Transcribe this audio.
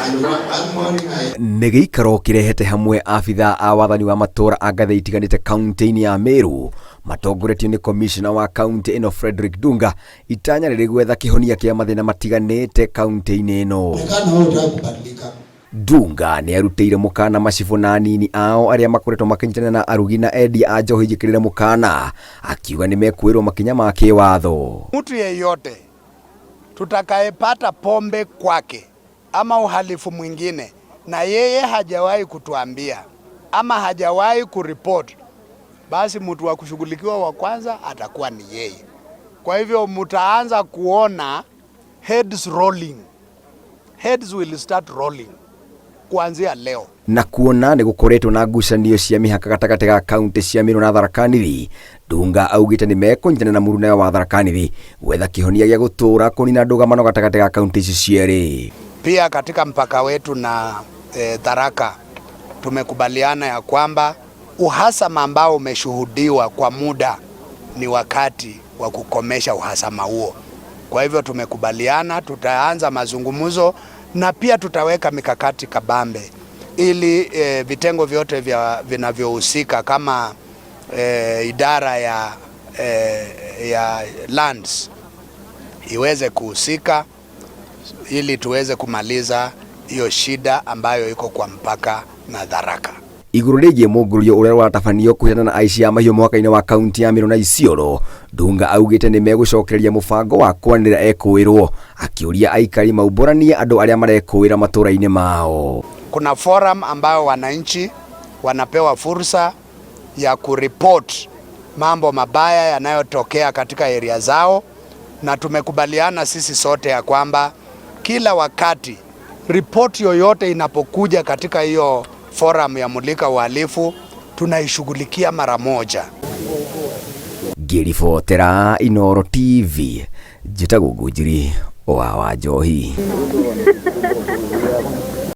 And one morning I Nĩ gĩikaro kĩrehete hamwe abithaa a wathani wa matũra a ngathĩ itiganĩte kaunti-inĩ ya Meru matongoretio nĩ komishona wa kaunti ĩno Frederick Dunga, itanya rĩrĩ gwetha kĩhonia kĩa mathĩna matiganĩte kaunti-inĩ ĩno. Onekana wewe hutaki kubadilika. Dunga nĩ arutĩire mũkana macibũ na anini ao arĩa makoretwo makĩnyitanĩra na arugi na endia a njohi njĩkĩrĩre mũkana, akiuga nĩ mekuoerwo makinya ma kĩwatho. Mtu yeyote tutakayepata pombe kwake ama uhalifu mwingine na yeye hajawahi kutuambia ama hajawahi kuripoti, basi mtu wa kushughulikiwa wa kwanza atakuwa ni yeye. Kwa hivyo mtaanza kuona heads rolling. Heads will start rolling kuanzia leo. Na kuona nĩ gũkoretwo na ngucanio cia mĩhaka gatagatĩ ga kaunti cia Meru na Tharaka Nithi, Dunga augĩte nĩ mekũnyitanĩra na mũrunawe wa Tharaka Nithi gwetha kĩhonia gĩa gũtũũra kũnina ndũgamano gatagatĩ ga kaunti ici cierĩ. Pia katika mpaka wetu na Tharaka tumekubaliana ya kwamba uhasama ambao umeshuhudiwa kwa muda ni wakati wa kukomesha uhasama huo. Kwa hivyo tumekubaliana tutaanza mazungumzo na pia tutaweka mikakati kabambe ili vitengo vyote vya vinavyohusika kama idara ya lands iweze kuhusika ili tuweze kumaliza hiyo shida ambayo iko kwa mpaka na Tharaka. Igũrũ rĩgiĩ mũngũrũrio ũrĩa ũratabanio kũheana na aici a mahiũ mwaka-inĩ wa kaunti ya Meru na Isiolo, Dunga augĩte nĩ megũcokereria mũbango wa kwanĩrĩra ekũĩrwo, akĩũria aikari maumbũranie andũ arĩa marekũĩra matũra-inĩ mao. Kuna forum ambayo wananchi wanapewa fursa ya kuripoti mambo mabaya yanayotokea katika area zao, na tumekubaliana sisi sote ya kwamba kila wakati ripoti yoyote inapokuja katika hiyo forum ya Mulika Uhalifu tunaishughulikia mara moja. Ngĩribotera Inooro TV, njĩtagwo Ngũnjiri wa Wanjohi.